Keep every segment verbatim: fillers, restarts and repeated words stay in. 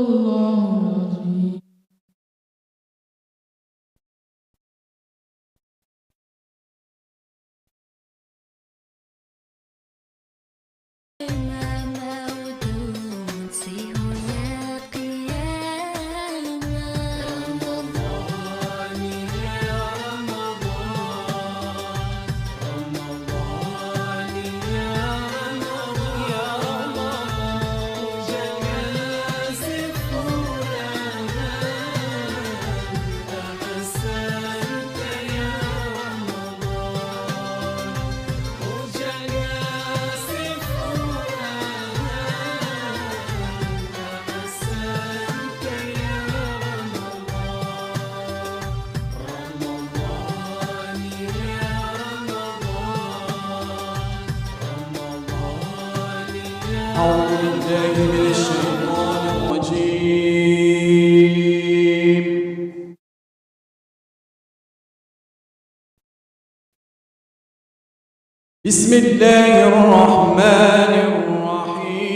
الله العظيم. أعوذ بالله من الشيطان الرجيم. بسم الله الرحمن الرحيم.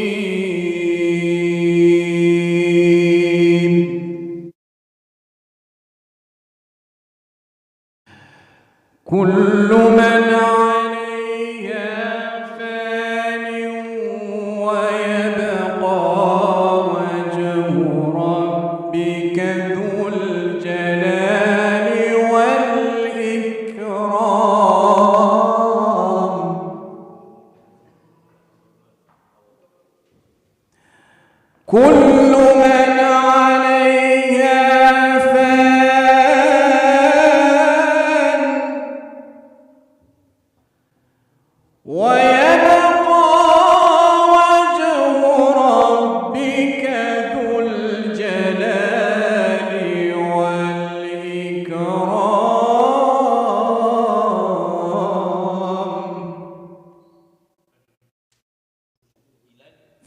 كل من عليها فان ويبقى وجه ربك ذو الجلال والإكرام. كل من عليها فان ويبقى وجه ربك ذو الجلال والإكرام.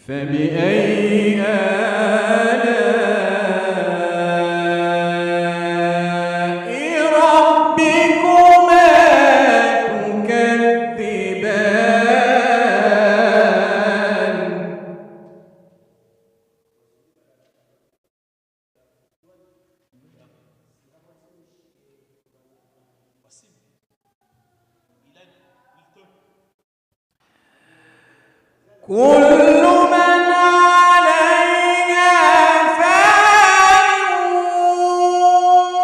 فبأي آلاء ربكما تكذبان. كل من عليها فان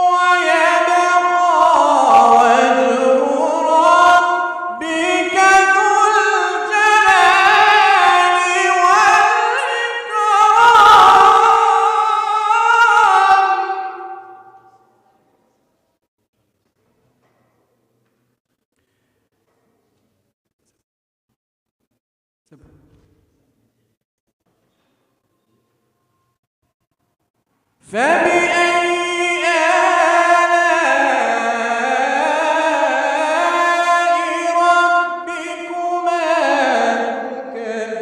ويبقى وجه ربك ذو الجلال والإكرام. فبأي آلاء ربكما تكذبان؟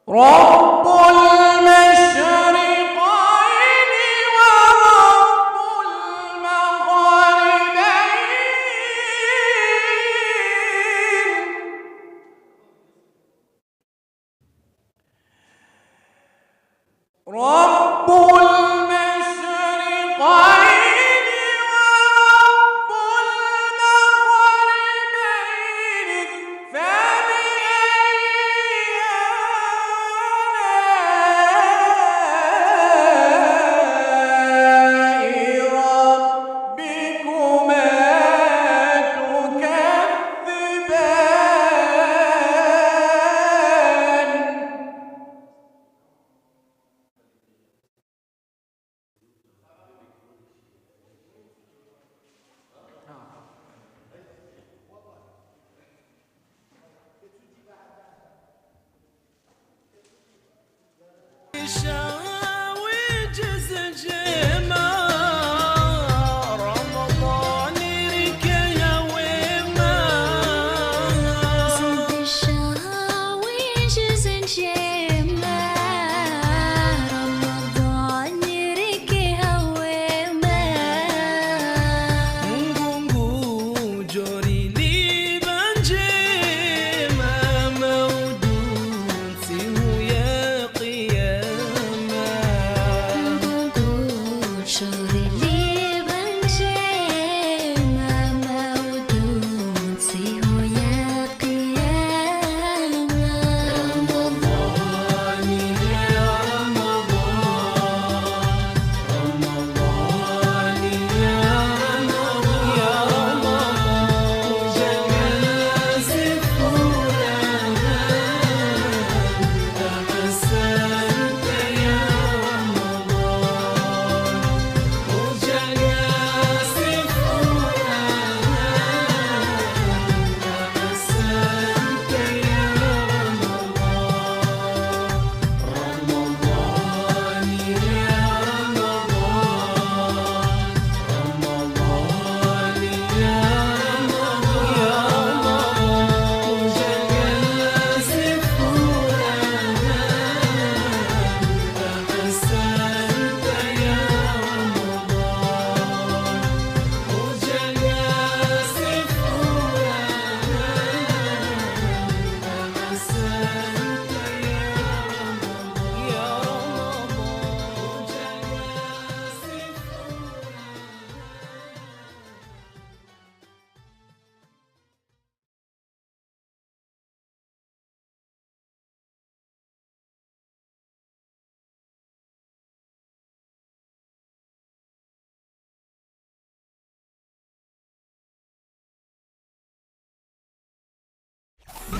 رب المشرقين ورب المغربين. رب المشرقين ورب المغربين، فبأي آلاء ربكما تكذبان؟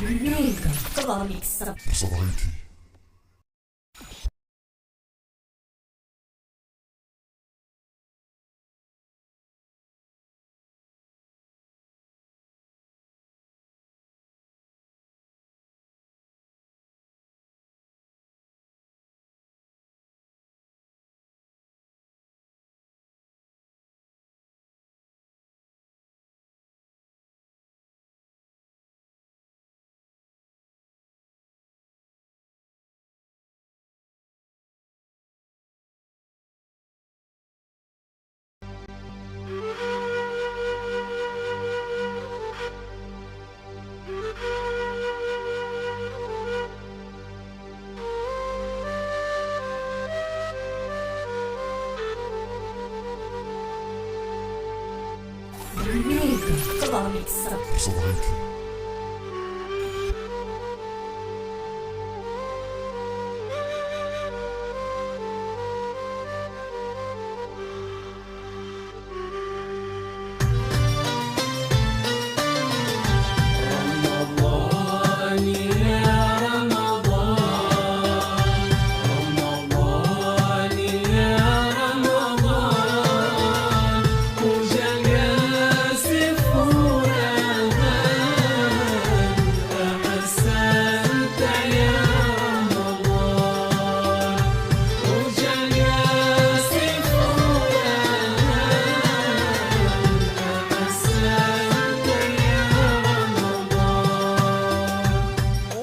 Numérica. Club Mix.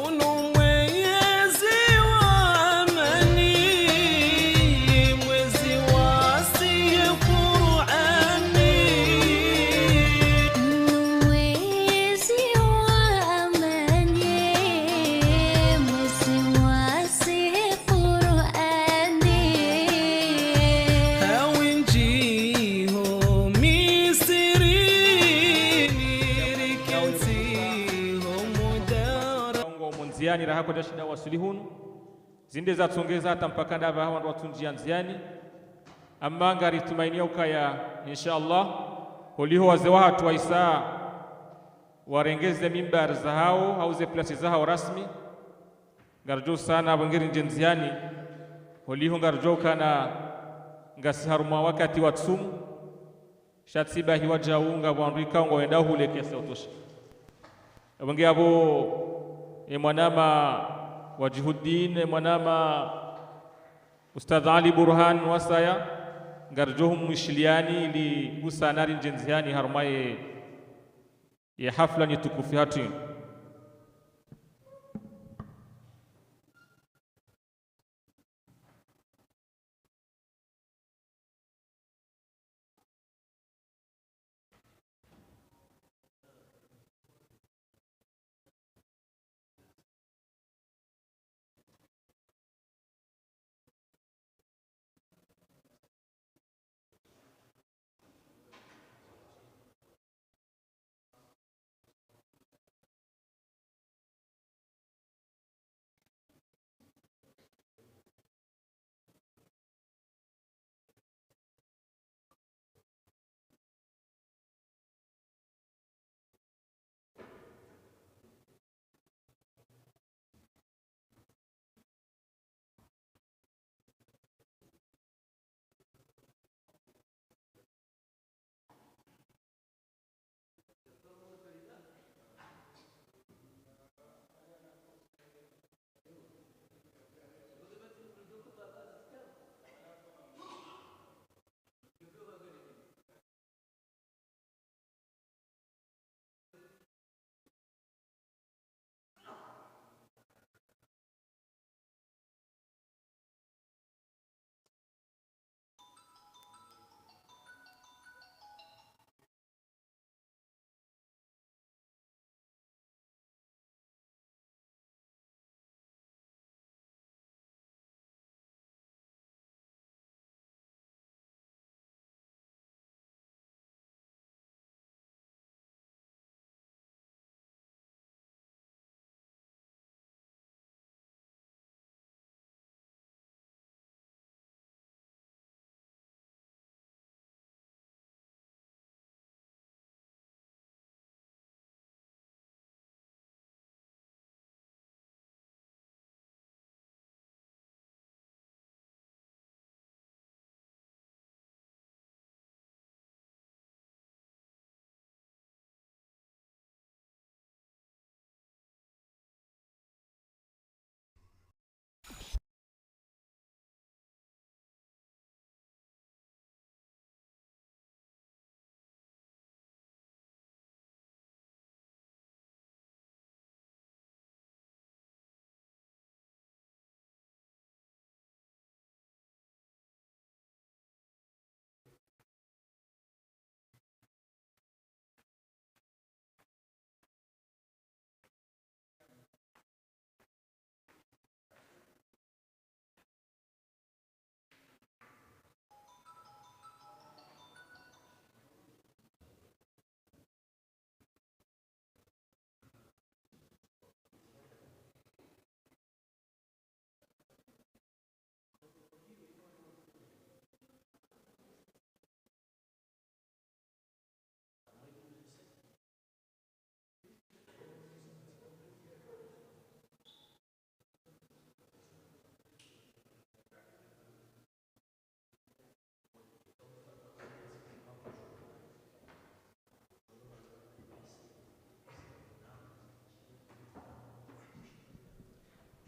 Unu mwezi wa amani, mwezi wa sihi Qur'ani. Unu mwezi wa amani, mwezi wa sihi Qur'ani. Hawindji ho Misri, nirikentsi ho mudara. Ngo mundziani raha kwadjashinda waswili hunu. Zinde zatsongeza hata mpaka ndapvaha wandru watsundjia ndziani. Amma ngaritumainiya ukaya, insha Allah, holiho wazee wahatru waisa warenge ze mimbar zahao, hau ze plasi zahao rasmi. Ngaridjo usana pvo ngeri ndje ndziani, holiho ngaridjo ukana ngasi harumwa wakati wa tsumu. Sha tsi bahi wadjau ngapvo wandru ikao ngwawendao hule kiasi ya utosha. Apvo nge apvo, e mwanama Wajihuddin, e mwanama Ustadh Ali Burhan wasaya, ngaridjo humwishiliani ili usana rindje ndziani harumwa ye, ye hafla nyi tukufu hatru yinu.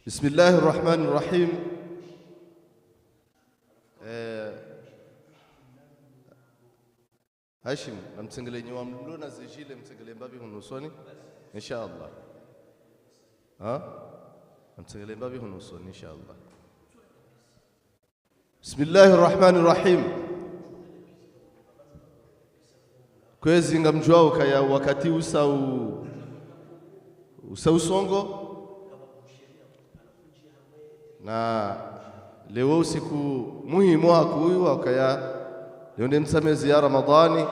بسم الله الرحمن الرحيم. Eh, Hashim, namtsengelee nyi wa mlo na zidjile, mtsengelee mbapvi hunu usoni, insha Allah. Ha? Namtsengelee mbapvi hunu usoni, insha Allah. بسم الله الرحمن الرحيم. Kwezi ngamdjuao ukaya wakati usa u-, usa usongo. Na leo usiku muhimu hakuu wa ukaya leo nde mtsamezi ya Ramadhani.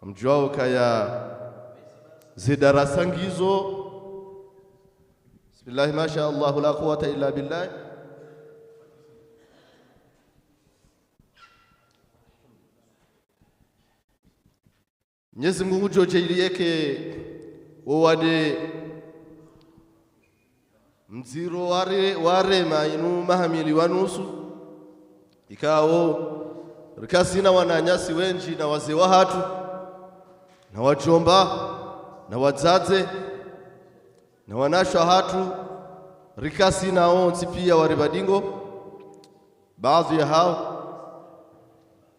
Ngamdjuao ukaya ze darasa ngizo. بسم الله ما شاء الله لا قوة إلا بالله. Mwenyezi Mungu ngudjo djaaliye eka wo wade mdziro ware-, warema inu maha mili wa nusu. Ikao rikasina wananyasi wendji na wazee wahatru, na wadjomba, na wadzadze, na wanashe wahatru, rikasina wontsi pia wari pvadingo. Baadhwi ya hao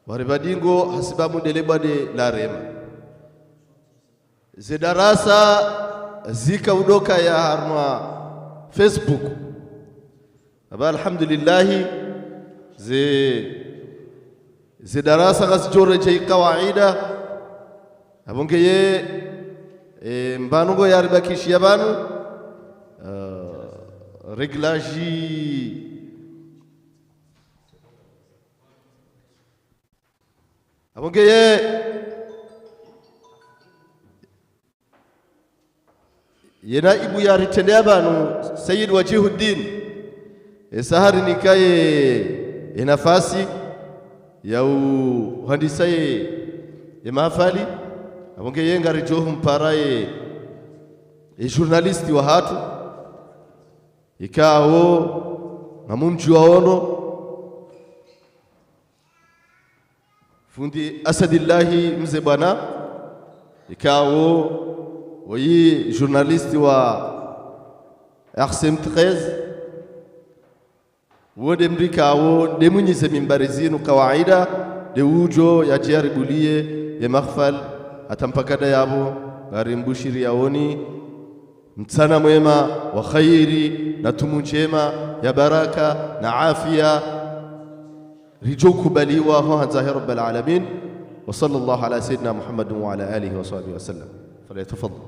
wari pvadingo hasibabu nde le bwade larema. Ze darasa zika udokaya harumwa Facebook. Aba alhamdulillahi, ze, ze darasa ngazidjo redjei kawaida. Apvo ngeye, eh, mbanu ngo yaribakishiya pvanu, eh, réglage. Apvo ngeye, ye naibu yaritrendeya pvanu, Sayyid Wajihuddin, esa harinika ye, ye nafasi ya u-, uhandisa ye, ye mahafali. Apvo ngeye ngaridjo humpara ye, ye journaliste wahatru. Ikao ngamumdjuao ono, fundi Asadillahi Mze Bwana, ikao woyi journaliste wa R C M treize, wo nde mdru ikao nde mwinyi ze mimbari zinu kawaida, nde udjo yadjaribuliye ye mahafali, hata mpaka nda yapvo, ngarimbushiriyaoni mtsana mwema wa kheri, na tumu ndjema ya baraka, na afia, ridjo kubaliwa ho handza he Rabbal Alamin. وصلى الله على سيدنا محمد وعلى آله وصحبه وسلم. فليتفضل.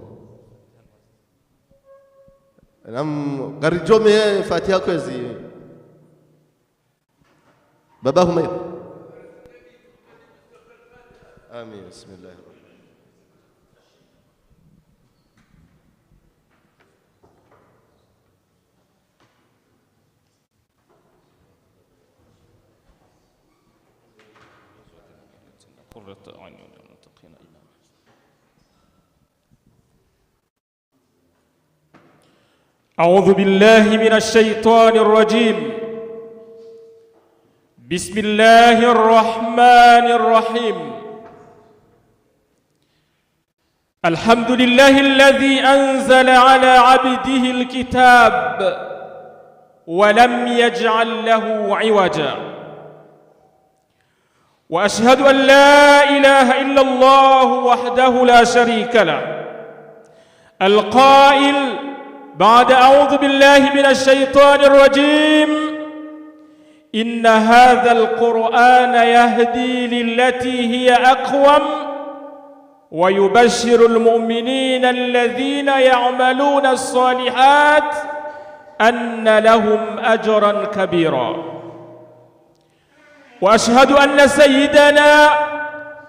Nam, ngaridjo me Fatiha kwezi. Baba Humaira. Amin. بسم الله الرحمن الرحيم. قرة أعين للمتقين إماما. أعوذ بالله من الشيطان الرجيم. بسم الله الرحمن الرحيم. الحمد لله الذي أنزل على عبده الكتاب ولم يجعل له عوجا. وأشهد أن لا إله إلا الله وحده لا شريك له، القائل بعد أعوذ بالله من الشيطان الرجيم: إن هذا القرآن يهدي للتي هي أقوم ويبشر المؤمنين الذين يعملون الصالحات أن لهم أجرا كبيرا. وأشهد أن سيدنا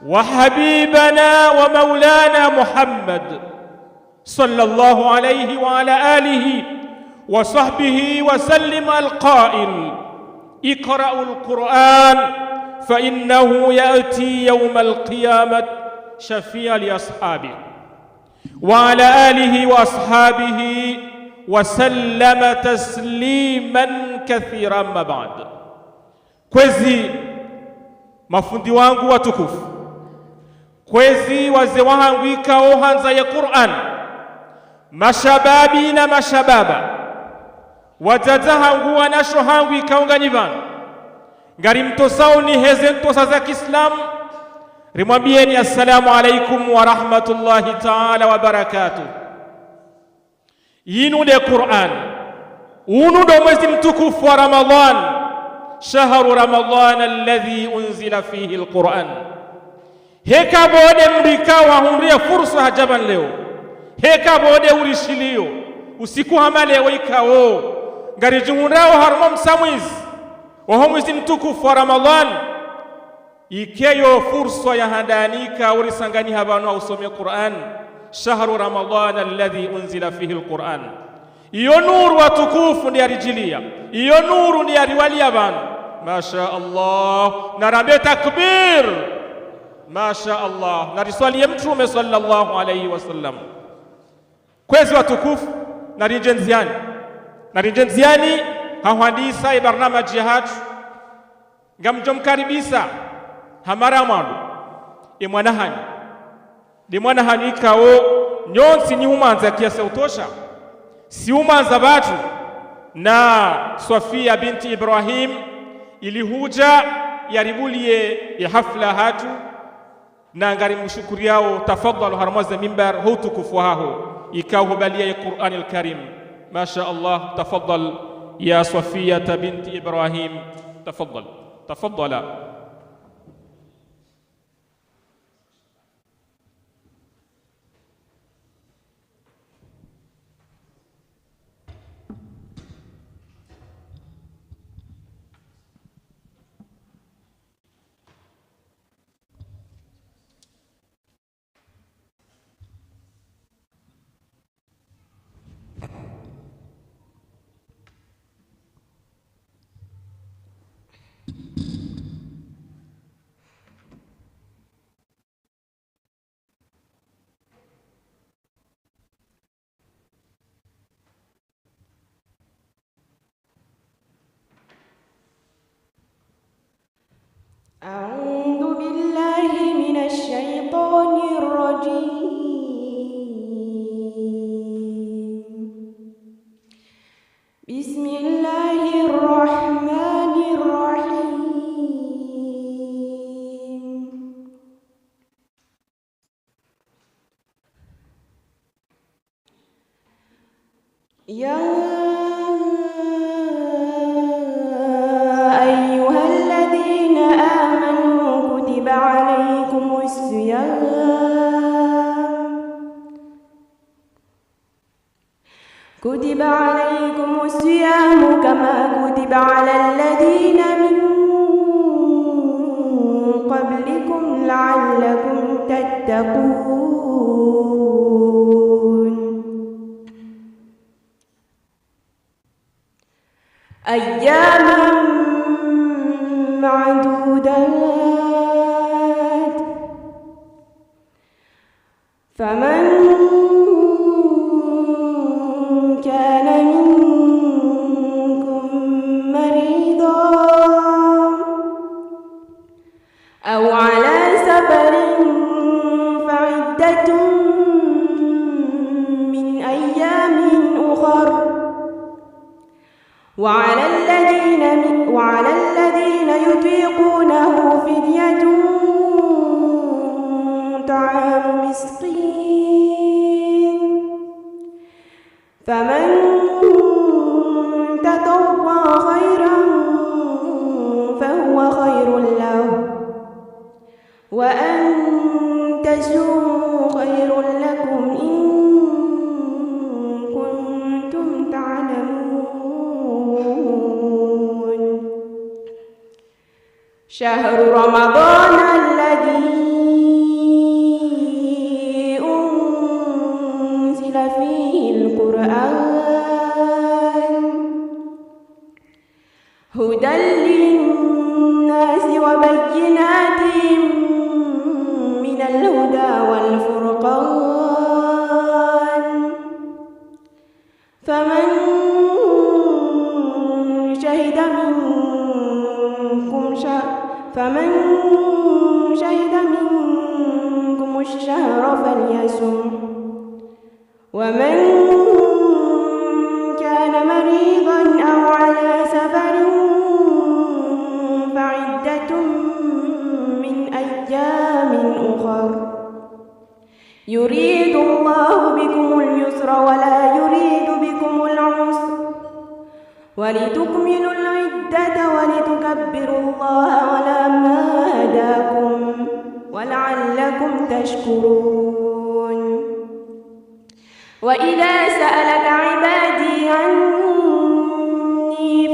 وحبيبنا ومولانا محمد صلى الله عليه وعلى آله وصحبه وسلم القائل: اقرأوا القرآن فإنه يأتي يوم القيامة شفيعا لأصحابه، وعلى آله وأصحابه وسلم تسليما كثيرا، أما بعد. Kwezi mafundi wangu watukufu, kwezi wazee wahangu ikao handza ye Qur'an, mashababi na mashababa, Wadzadze hangu, wanashe hangu, ikao nganyi pvanu, ngarimtosao nyi heze ntosa za kiislamu, rimwambiyeni: Assalamu alaikum wa rahmatullahi taala wa barakatuh. Yinu nde Qur'an. Wunu ndo mwezi mtukufu wa Ramadhan. شهر رمضان الذي أنزل فيه القرآن. Heka pvo nde mdru ikao wahundriya fursa hadja pvanu leo. Heka pvo nde urishiliyo usiku hama leo ikao ngaridjihundrao harumwa msamwizi waho mwezi mtukufu wa Ramadhan. Ike yo fursa ya handani ikao urisanganyiha pvanu ha usome Qur'an. شهر رمضان الذي أنزل فيه القرآن. Iyo nuru watukufu nde yaridjiliya. Iyo nuru nde yariwaliya pvanu. Masha Allah. Narambe takbir. Masha Allah. Nariswaliye Mtrume swallallahu alayhi wa sallam. Kwezi watukufu, narinjie ndziani. Narinjie ndziani, ha hwandisa ye barnamaji yahatru. Ngamdjo mkaribisa ha mara ya mwando ye mwana hanyu. Nde mwana hanyu ikao nyontsi nyi humwandza kiasi ya utosha. Si humwandza pvatsu na Swafiya binti Ibrahim, ili hudja yaribuliye ye hafla yahatru. Na ngarimshukuriyao, tafadhal harumwa ze mimbar, ho utukufu wahaho, ikao hubaliya ye Qur'an al-Karim. Masha Allah, tafadhal ya Swafiya binti Ibrahim, tafadhal, tafadhala. أعوذ بالله من الشيطان الرجيم. بسم الله الرحمن الرحيم. يا أيها الذين آمنوا كتب عليكم الصيام، كتب عليكم الصيام كما كتب على الذين من قبلكم لعلكم تتقون. أياما معدودات، فمن كان منكم مريضا أو على سفر فعدة من أيام أخر، وعلى الذين، وعلى الذين يطيقونه فدية طعام مسكين، فمن تطوع خيرا فهو خير له، وأن تصوموا خير لكم إن كنتم تعلمون. شهر رمضان الذي أنزل فيه القرآن هدى للناس وبينات من الهدى والفرقان، فمن شهد منكم ش-، فمن شهد منكم الشهر فليصمه، ومن كان مريضا ولتكملوا العدة ولتكبروا الله على ما هداكم ولعلكم تشكرون. وإذا سألك عبادي عني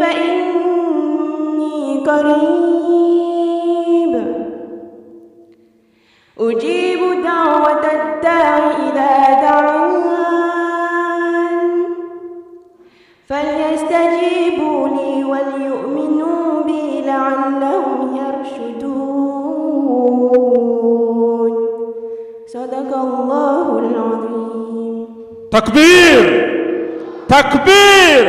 فإني قريب أجيب دعوة الداع إذا دعان فليستجيبوا لي وليؤمنوا بي لعلهم يرشدون. صدق الله العظيم. تكبير! تكبير!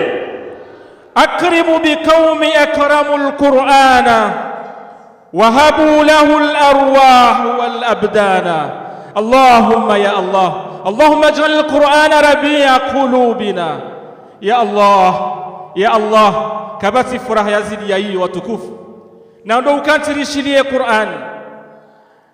أكرموا بقوم أكرموا القرآن وهبوا له الأرواح والأبدان. اللهم يا الله، اللهم اجعل القرآن ربيع قلوبنا. Ya Allah, ya Allah, kapvatsi furaha yazidi ya iyo watukufu. Na ndo ukantsi rishiliye Qur'an.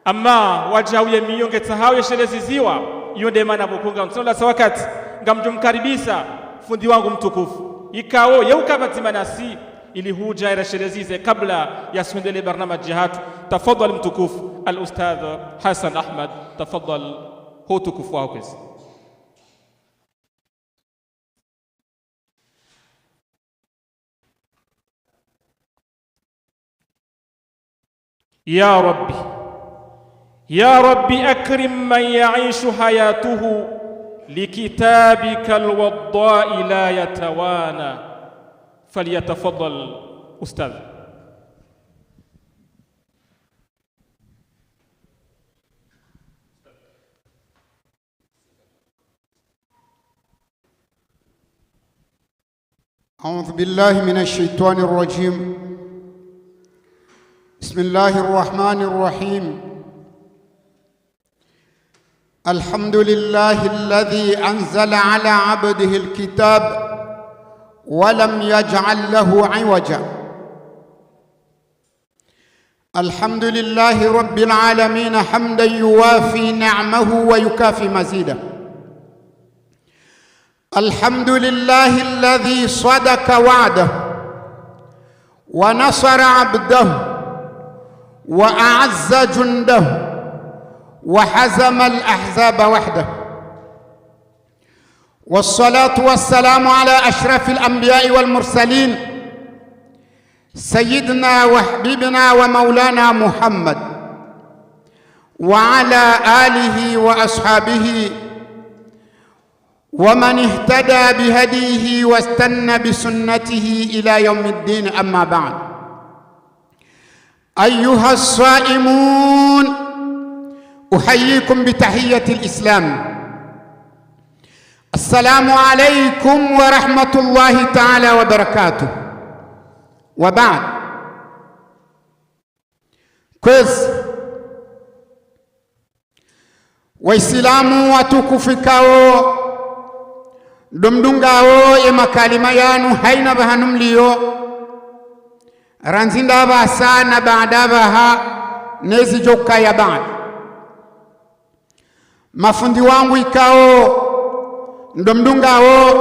Amma wadjau ye miyo ngetsahao yesheleziziwa, iyo nde mana pvokunga ntsola sa wakati, ngamdjo mkaribisa fundi wangu mtukufu. Ikao, ye uka pvadzima nasi, ili hudja yarashelezize kabla ya swendele barnamaji yahatru. Tafadhali mtukufu, Al-Ustadh Hassan Ahmad, tafadhali ho utukufu waho kwezi. يا ربي، يا ربي أكرم من يعيش حياته لكتابك الوضاء لا يتوانى. فليتفضل أستاذ. أعوذ بالله من الشيطان الرجيم. بسم الله الرحمن الرحيم. الحمد لله الذي أنزل على عبده الكتاب ولم يجعل له عوجا. الحمد لله رب العالمين، حمدا يوافي نعمه ويكافئ مزيده. الحمد لله الذي صدق وعده ونصر عبده وأعز جنده وهزم الأحزاب وحده. والصلاة والسلام على أشرف الأنبياء والمرسلين سيدنا وحبيبنا ومولانا محمد وعلى آله وأصحابه ومن اهتدى بهديه واستن بسنته إلى يوم الدين، أما بعد. أيها الصائمون، أحييكم بتحية الإسلام. السلام عليكم ورحمة الله تعالى وبركاته. وبعد. Kwezi, Waislamu watukufu ikao, ndo mdungao ye makalima yanu haina pvahanu mlio, randzi ndapvasa na baada pvaha, nezi djoka ya baada. Mafundi wangu ikao, ndo mdungao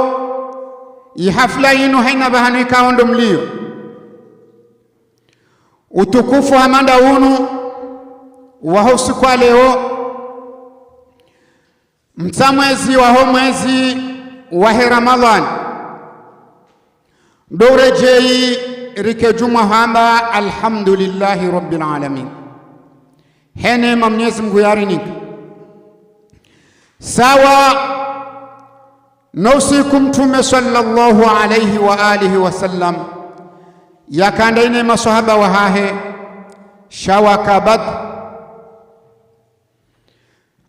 ye hafla yinu haina pvahanu ikao ndo mlio. Utukufu hama nda unu waho usiku wa leo, mtsa mwezi waho mwezi wahe Ramadhwani, ndo uredjeyi rike djumwa hamba, Alhamdulillahi Rabbil Alamin. He neema Mnyezi Mungu yarinika. Sawa no usiku Mtrume swallallahu alayhi wa alihi wa sallam yakana ne maswahaba wahahe, sha waka Badr.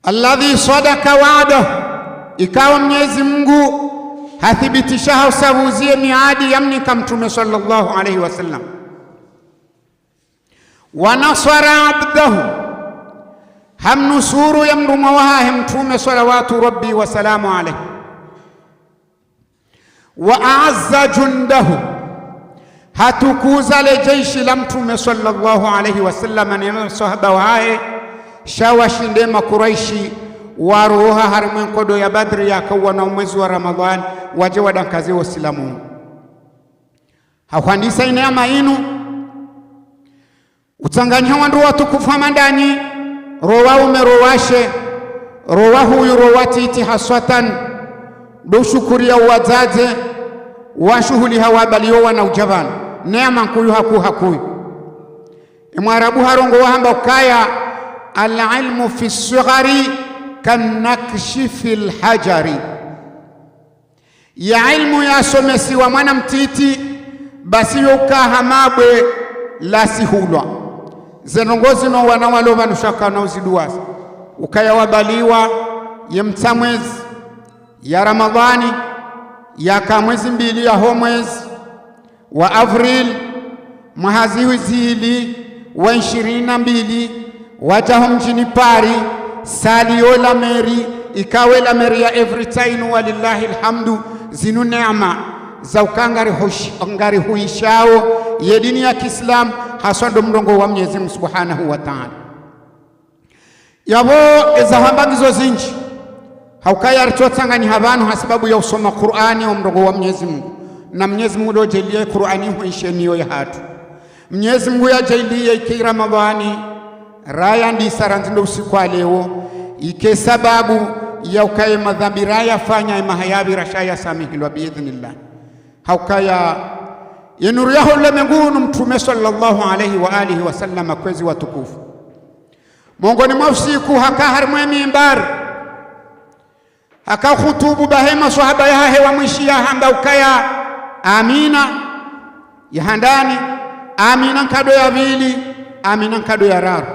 Alladhi swadaka wa'dah, ikao Mnyezi Mungu hathibitisha ha usabuzi ye miadi yamnika Mtrume swallallahu alayhi wa sallam. Wa naswara abdahu, hamnusuru ye mrumwa wahahe Mtrume swalawatu Rabbi wa salamu alayhi. Wa a'azza jundahu, hatukuza le jeshi la Mtrume swallallahu alayhi wa sallam ne maswahaba wahahe, sha washinde Makuraishi waroha harimwa ye nkodo ya Badri yakauwa no mwezi wa Ramadhwani, wadje wadankaze Waislamu. Hahwandisa ineema inu, utsanganya wandru watukufu hama ndanyi, ro waume, ro washe, ro wahuu, ro watiti haswatan, ndo ushukuriya wadzadze, washuhuliha wabaliwa wana udja pvanu. Neema nkuu hakuu hakuu. Emwarabu harongowa hamba ukaya, العلم في الصغر كالنقش في الحجر. Ye ilmu yasomesiwa mwana mtiti, basi yo uka hama bwe lasihulwa. Ze ndrongoo zinu wana walo pvanu shaka na uziduwaza. Ukaya wabaliwa ye mtsamwezi ya Ramadhani, yaka mwezi mbili yaho mwezi wa avril, mwaha zihwi zili wa ishirini na mbili, wadja ho mdjini Paris, salle yo la mairie, ikawo la mairie ya Everytime, walillahi alhamdu, zinu neema za uka ngarihush-, ngarihuishao ye dini ya kiislamu, haswa ndo mrongoo wa Mnyezi Mungu Subhanahu wa Ta'ala. Yapvo eza hamba ngizo zindji, ha ukaya ritso tsanganyiha pvanu ha sababu ya usoma Kur'ani, wo mrongoo wa Mnyezi Mungu. Na Mnyezi Mungu ndo yadjaaliye Kur'ani ihuishe miyo yahatru. Mnyezi Mungu yadjaaliye ike Ramadhani, rayandisa randzi ndo usiku wa leo, ike sababu ya ukaya madhambi rayafanya emaha yapvira sha yasamihilwa biidhnillah. Ha ukaya ye nuru yaho ulemengu unu Mtrume swallallahu alayhi wa alihi wa sallam, kwezi watukufu. Mongoni mwa usiku haka harimwa ye mimbari, haka hutubu, bahi maswahaba yahahe wamwishiya hamba ukaya, amina ya handani, amina nkado ya pvili, amina nkado ya raru.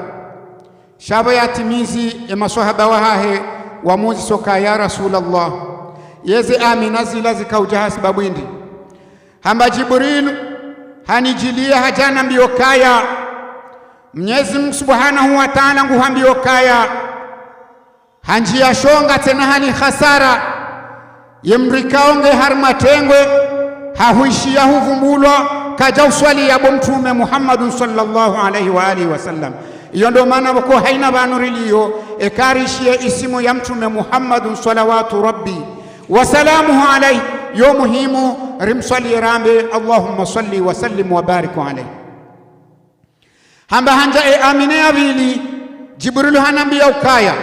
Sha pvo yatimizi, emaswahaba wahahe wamuuzisa ukaya, ya Rasulallah, yeze amina zila zika udja ha sababu hindri? Hamba Jibrilu hanidjiliya hadja hanambiya ukaya, Mnyezi Mungu Subhanahu wa Ta'ala nguhwambiya ukaya, handjiya shonga tsena hali hasara ye mdru ikao nge harimwa tengwe, hahuishiya huvumbulwa, kadja uswaliya bo Mtrume Muhammadun swallallahu alayhi wa alihi wa sallam. Iyo ndo maana pvoko hayina pvanu riliyo, eka rishiye isimu ya Mtrume Muhammadun swalawatu Rabbi wa salamuhu alayhi, yo muhimu rimswaliye rambe, Allahumma swalli wa sallim wa barik alayhi. Hamba handja e amina ya pvili, Jibrilu hanambiya ukaya,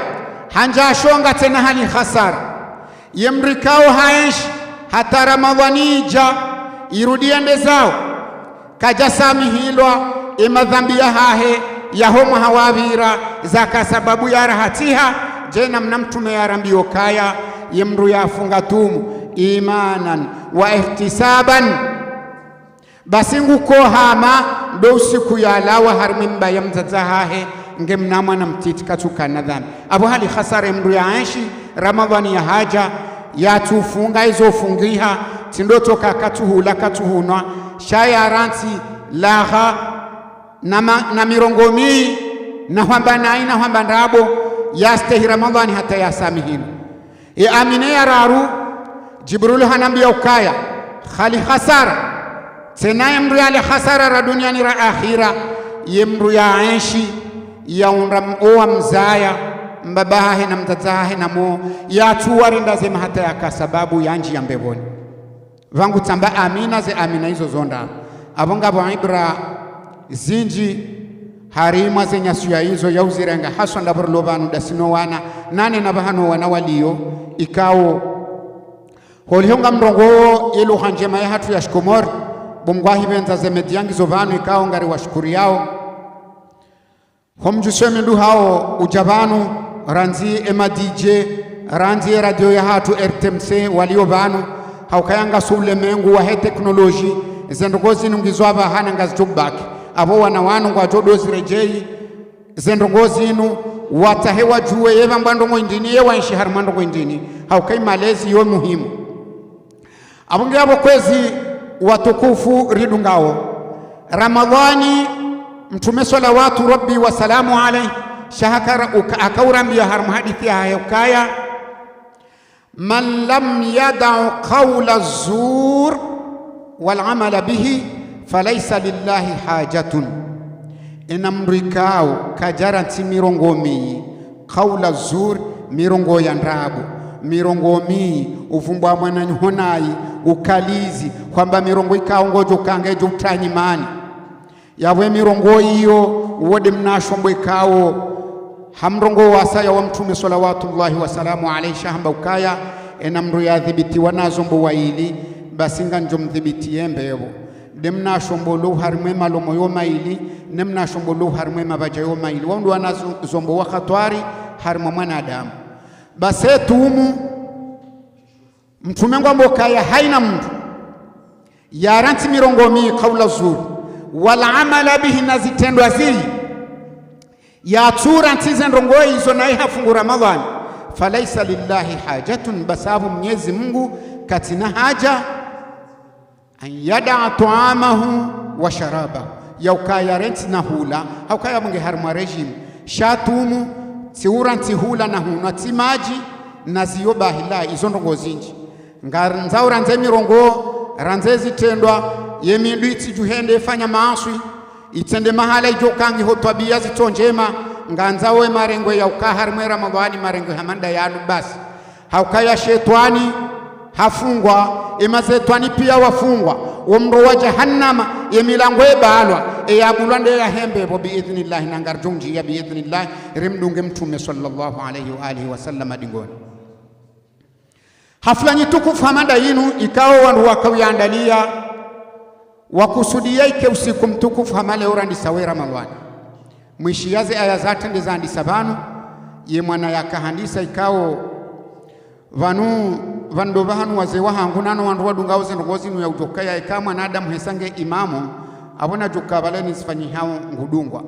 handja shonga tsena hali hasara ye mdru ikao haenshi hata Ramadhani idja, irudi yende zayo, kadja samihilwa emadhambi yahahe yaho mwaha wapvira, zaka sababu ya rahatiha. Djena mna Mtrume yarambiya ukaya, ye mdru yafunga tumu, imanan wa ihtisaban, basi nguko hama ndo usiku yalawa harimwa emba ya mdzadze hahe, nge mna mwana mtiti katsuka na dhambi. Apvo hali hasara ye mdru yaenshi, Ramadhani yahadja, yatsufunga izo ufungiha, tsi ndo toka katsuhula katsuhunwa, sha yarantsi lagha na ma-, na mirongoo miyi, na hwamba nayi, na hwamba ndrabo, yastehi Ramadhani hata yasamihilwa. E amina ya raru, Jibrilu hanambiya ukaya, hali hasara tsena ye mdru yale hasara ra duniani ra akhira, ye mdru yaenshi, yaundra m-, owa mzaya, mbaba hahe na mdzadze hahe na mo, yatsuwarinda zema hata yaka sababu yandjiya mbepvoni. Pvangu tsamba amina, ze amina izo zo ndraru. Apvo ngapvo ibra zindji harimwa ze nyasuya izo ya uzirenga, haswa ndapvo rilo pvanu ndasi no wana, nane na pvahanu wana waliyo, ikao holiho ngamrongoo ye lugha ndjema yahatru ya shikomori, bo Mngu hahipvendza ze media ngizo pvanu, ikao ngariwashukuriyao. Ho mdjuso mindru hawo udja pvanu, randzi ema D J, randzi e radio yahatru R T M C waliyo pvanu, ha ukaya ngasi ulemengu wahe teknoloji, ze ndrongoo zinu ngizo apvaha na ngazidjo baki. Apvo wana wanu ngwadjo ndo ziredjeyi, ze ndrongoo zinu, watsahe wadjuwe ye pvambwa ndrongoo indrini, ye waenshi harimwa ndrongoo indrini, ha ukaya malezi yo muhimu. Apvo nge apvo kwezi watukufu ridungao. Ramadhani, Mtrume swalawatu Rabbi wa salamu alayhi, sha haka ra-, uka-, akaurambiya harimwa hadisi yahahe ukaya, من لم يدع قول الزور والعمل به فليس لله حاجة. Ena mdru ikao kadjarantsi mirongoo miyi, قول الزور, mirongoo ya ndrabo, Mirongo mi, uvumbwa mwananyaho nayi, ukalizi, hwamba mirongo ikao ngodjo kanga idjo utranyimani. Yapvo emirongo iyo, wo nde mna shombo ikao, ha mrongo wasaya wa Mtrume swalawatullahi wasalamu alayhi, sha hamba ukaya, ena mndru yadhibitiwa na zombo wayili, basi ngamdjo mdhibitiye mbepvo. Nde mna shombo lo harimwa emalomo yo mayili, ne mna shombo lo harimwa emapvadja yo mayili. Wao ndo wana zo-, zombo wa hatwari harimwa mwanadamu. Basi etumu, Mtrume ngwambo ukaya haina mndru yarantsi mirongo mi, kaula zuri, wal amala bihi, na zitrendwa ziyi, yatsurantsi ze ndrongo izo naye hafungu Ramadhwani, falaisa lillahi hajatun, basi apvo Mnyezi Mungu katsina haja, an yadaa taamahu wa sharabahu, ya ukaya yarantsi na hula, ha ukaya pvo nge harimwa régime, sha tumu, tsi urantsi hula na hunwa, tsi madji, na ziyo bahi la, izo ndrongo zinji. Ngandzao randze mirongo, randze zitrendwa, ye mindru itsidjo hende ifanya maaswi, itsende mahala idjo kangi ho twabiya zitso ndjema, ngandzao emarengwe ya uka harimwa Ramadhwani, marengwe hama nda yanu basi. Ha ukaya shetwani hafungwa, emazetwani piya wafungwa, wo mro wa jahannama, ye milango ebalwa, eyabulwa nde yahe mbepvo biidhnillahi, na ngaridjo ndjiya biidhnillahi, rimdunge Mtrume swallallahu alayhi wa alihi wa sallam dingoni. Hafla nyi tukufu hama nda yinu, ikao wandru wakauyandaliya, wakusudiya ike usiku mtukufu hama leo randisa we Ramadhwani. Mwishiya ze aya zatrende zandisa pvanu, ye mwana yakahandisa ikao, pvanu, pvandru pvahanu wazee wahangu nano wandru wadungao ze ndrongo zinu ya udjo kaya ika mwanadamu hesa nge imamu, apvo nadjo ka pvale ni zifanyihao ngudungwa.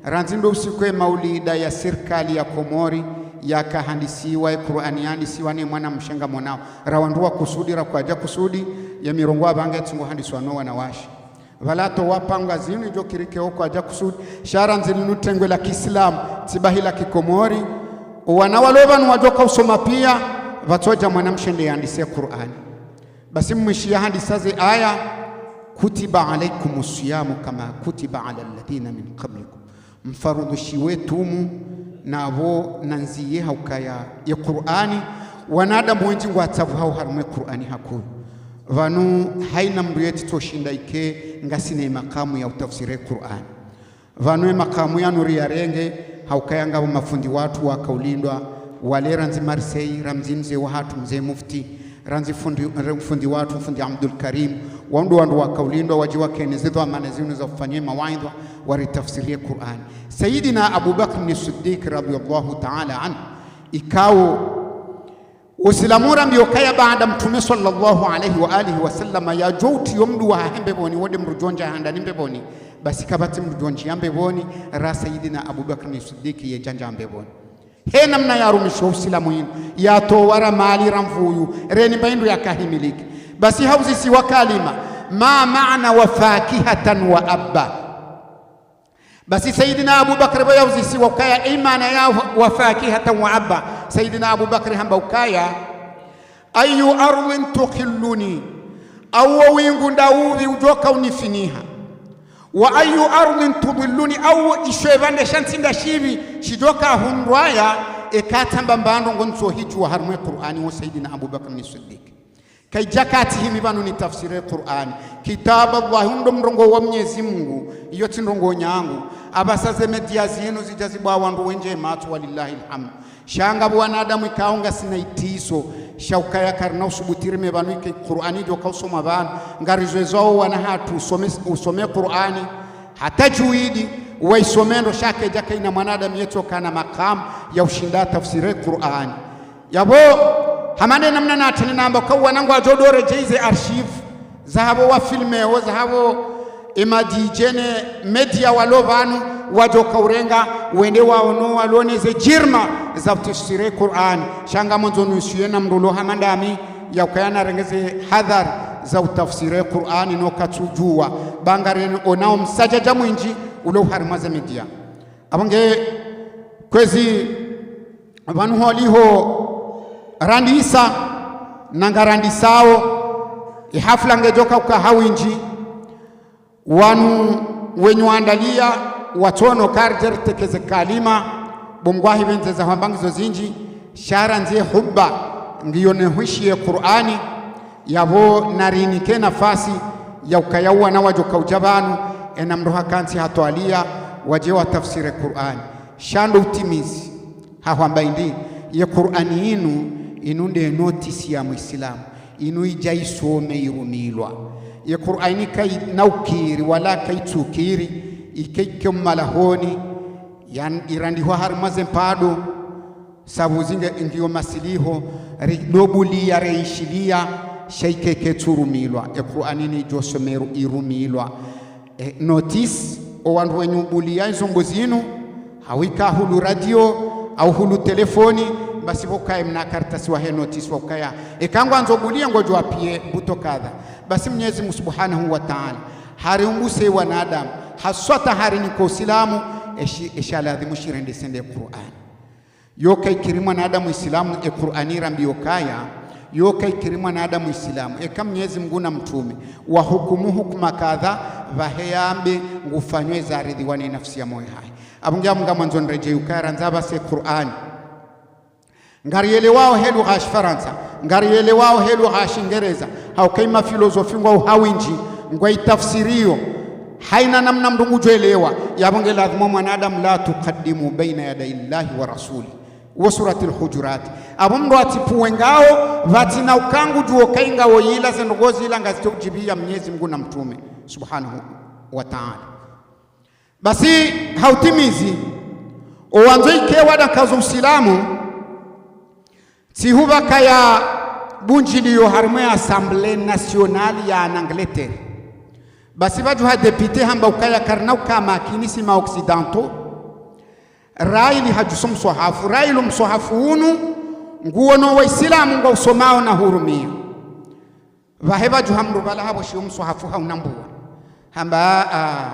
Randzi ndo usiku emaulida ya sirikali ya Komori, yakahandisiwa, ekurani yandisiwa ne mwana mshe ngamonao. Ra wandru wa kusudi, ra kwadja kusudi, ye mirongo apvanga etsungo handiswa no wanawashe. Pvala to wapanga zinu idjo kiri ike o kwadja kusudi, sha randzi linu tengwe la kiislamu, tsi bahi la kikomori. O wana walo pvanu wadjo ka usoma piya, pvatsodja mwana mshe nde yandise Kurani. Basi mwishiya handisa ze aya, kutiba alaykumu siyamu kama kutiba ala alladhina min qablikum. Mfarudhishiwa etumu, na apvo nandziye ha ukaya ye Kurani, wanadamu wendji ngwatsavuhao harimwa e Kurani hakuu. Pvanu haina mndru yetsi tsoshinda ike ngasina emakamu ya utafsiri e Kurani. Pvanu emakamu yanu riyarenge, ha ukaya ngapvo mafundi watru wakaulindwa, wale randzi Marseille, randzi mze wahatru, mze mufti, randzi fundi, fundi watru, fundi Abdul Karim, wao ndo wandru wakaulindwa, wadji wakene ze dhwamana zinu za ufanya mawaidha, waritafsiriye Kurani. Sayidina Abu Bakr ni Siddiq radhiyallahu ta'ala anhu, ikao Usilamu urambiya ukaya baanda Mtrume swallallahu alayhi wa alihi wa sallama yadjo utiya omndru wahahe mbepvoni, wo nde mndru djo ndjia handani mbepvoni, basi kapvatsi mndru djo ndjia mbepvoni, ra Sayidina Abu Bakr ni Siddiq yedja ndjia mbepvoni. He namna yarumisha Usilamu yinu, yatowa ra mali ra mvuyu, reni mba hindru yakahimiliki. Basi hauzisiwa kalima, ma maana wa fakihatan wa abba. Basi Sayidina Abu Bakr pvo yauzisiwa ukaya e maana ya wa-, wa fakihatan wa abba. Sayidina Abu Bakr hamba ukaya, ayu ardhin tuqilluni, au wo wingu nda upvi udjoka unifiniha. Wa ayu ardhin tudhilluni, au isho epvandre sha ntsi nda shipvi, shidjoka hundrwaya, eka tsamba mbandro ngonso hidjuwa harimwa e Kurani wo Sayidina Abu Bakr ni Siddiq. Kaidja kati himi pvanu nitafsiri e Kurani. Kitabu Allah, undo mrongoo wa Mnyezi Mungu, iyo tsi ndrongoo nyangu. Apvasa ze media zinu zidja zibua wandru wendji matso, walillahi alhamdu. Sha ngapvo wanadamu ikao ngasina itiso, sha ukaya karina usubuti rime pvanu ike Kurani idjoka usomwa pvanu. Ngarizwezao wana hatru usome, usome Kurani, hata tajwidi, waisome ndo sha kaidja kaina mwanadamu yetsoka na makamu ya ushinda atafsiri e Kurani. Yapvo, hama nde namna natrende namba, ka wanangu wadjo doredjei ze archive, za hapvo wa filmeo, za hapvo e ma D J ne media walo pvanu, wadjoka urenga, wende waono walone ze djirma za utafsiri e Kurani. Sha ngamondzo nusiye na mndru ulo hama ndami, ya ukaya narenge ze hadhari za utafsiri e Kurani no katsudjuwa. Ba ngarenao msadjadja mwindji, ulo harimwa ze media. Apvo nge kwezi pvanu holiho randisa, na ngarandisao, e hafla ngedjoka uka ha windji, wanu wenyi wandaliya, watsono karidje ritekeze kalima, bo Mngu ahipvendze za hwamba ngizo zindji, sha randzi e hubba, Ngiyo ne hwishiye Kur'ani, yapvo narinike nafasi ya ukaya wana wadjo kaudja pvanu, ena mdru hakantsi hatwaliya, wadje watafsiri Kur'ani. Sha ndo utimizi, hahwamba indi, ye Kur'ani inu, inu nde notisi ya Muislamu, inu idja isome irumilwa. Ye Kur'ani kayina ukiri, wala kayitsukiri, ike ike mmalahoni, yan-, irandihwa harimwa ze mpado, sabu zinge ngiyo masiliho, ri-, lobuliya reishiliya, sha ike ketsurumilwa, e Kur'ani nidjo someru irumilwa. E, notisi, o wandru wenyu ubuliya izombo zinu, hawuka hulu radio, au hulu telefoni, basi pvo kaye mna kartasi wahe notisi wa ukaya. Eka ngwandzo ubuliya ngodjo wapiye buto kadha. Basi Mnyezi Mungu Subhanahu wa Ta'ala, hariumbu se wanadamu, haswata harinika Usilamu, eshi, esha ladhimu shirende sende Kur'ani. Yo kayikiri mwanadamu Isilamu, e Kur'ani irambiyo kaya, yo kayikiri mwanadamu Isilamu, eka Mnyezi Mungu na mtrume, wahukumu hukuma kadha, pvahe yambe, ngufanyo eza aridhiwa ne nafsi ya moyo hahe. Apvo ngiya munga mwandzo niredjeyi ukaya randza pvase Kur'ani. Ngariyelewao he lugha ya Shifarantsa, ngariyelewao he lugha ya Shingereza, hauka yi mafilozofi ngwao hawindji, ngwayitafsiriyo. Hayina namna mdru ngudjo elewa, yapvo nge ladhimu mwanadamu, لا تقدموا بين يدي الله ورسوله. Wo Suratil Hujurat. Apvo mdru atsipvuwe ngawo, pvatsina uka ngudjuwo kayi ngawo yila ze ndrongo zila ngazitso udjibiya Mnyezi Mungu na mtrume, Subhanahu wa Ta'ala. Basi, ha utimizi, owandzo ike wadakaza Usilamu, tsi hupvakaya bundjiliyo harimwa ye Assemblée Nationale ya Angleterre. Basi pvadjuha député hamba ukaya karina uka makini si ma occidentaux, rayili hadjuso mswahafu, rayili mswahafu unu, nguwo no Waisilamu ngwausomao na hurumiya. Pvahe pvadjuha mdru pvala hapvoshiyo mswahafu haunambuwa. Hamba, a,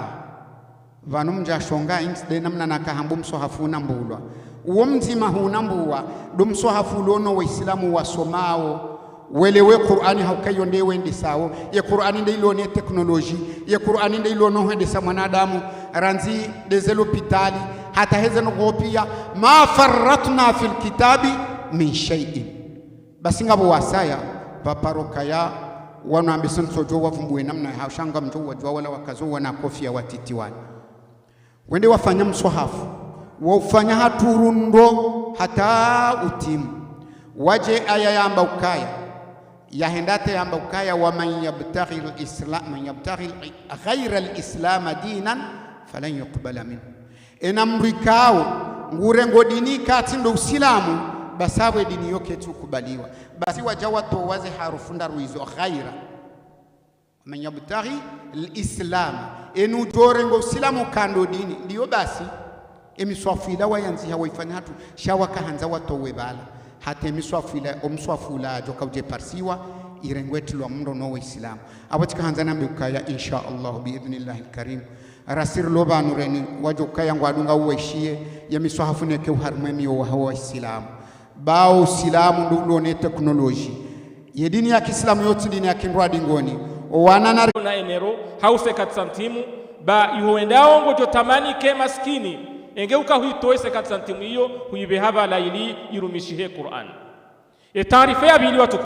pvanu mdja shonga, intsi nde namna naka hambu mswahafu unambulwa. Uwo mdzima hunambuwa, ndo mswahafu ulo no Waisilamu wasomao, welewe Kur'ani hauka iyo nde wendesawo, ye Kur'ani nde ilo ne teknoloji, ye Kur'ani nde ilo no hwendesa mwanadamu, randzi nde ze lopitali, hata heze ndrongo piya, ما فرطنا في الكتاب من شيء. Basi ngapvo wasaya, pvaparo kaya, wanu ambesa ntsodjo wavumbuwe namna ya haushanga mdjo wadjuwa wala wakazo wana kofiya watiti wani. Wende wafanya mswahafu, waufanya hatru ndro hata utimu. Wadje aya yamba ukaya, yahenda hata yamba ukaya, ومن يبتغ الإسلام، من يبتغ غير الإسلام دينا فلن يقبل منه. Ena mdru ikao, ngurengo dini ikatsi ndo Usilamu, basi apvo e dini iyo ketsukubaliwa. Basi wadja watowa ze harufu ndraru izo, غير. ومن يبتغ الإسلام. Enu udjorengo Usilamu ka ndo dini, ndiyo basi. E miswahafu ila wayandziha waifanya hatru, sha wakahandza watowe pvala. Hata e miswahafu ila, o mswahafu ula djoka udje parisiwa, irengwe itilwa mdro no Waisilamu. Apvo tsikahandza nambe ukaya, إن شاء الله، بإذن الله الكريم. Rasiri lo pvanu reni, wadjo kaya ngwadunga uwaishiye, ye miswahafu neke uharimwe miyo waha Waisilamu. Ba Usilamu ndo ulo ne teknoloji. Ye dini ya Kiisilamu yo tsi dini ya kindrwa dingoni. Owana na na enero, hau cinquante centimes, ba iho wendao ngodjo tamani ke maskini, enge uka huitowe cinquante centimes iyo, huipveha pvala ili irumishihe Kur'ani. E taarifa ya pvili watu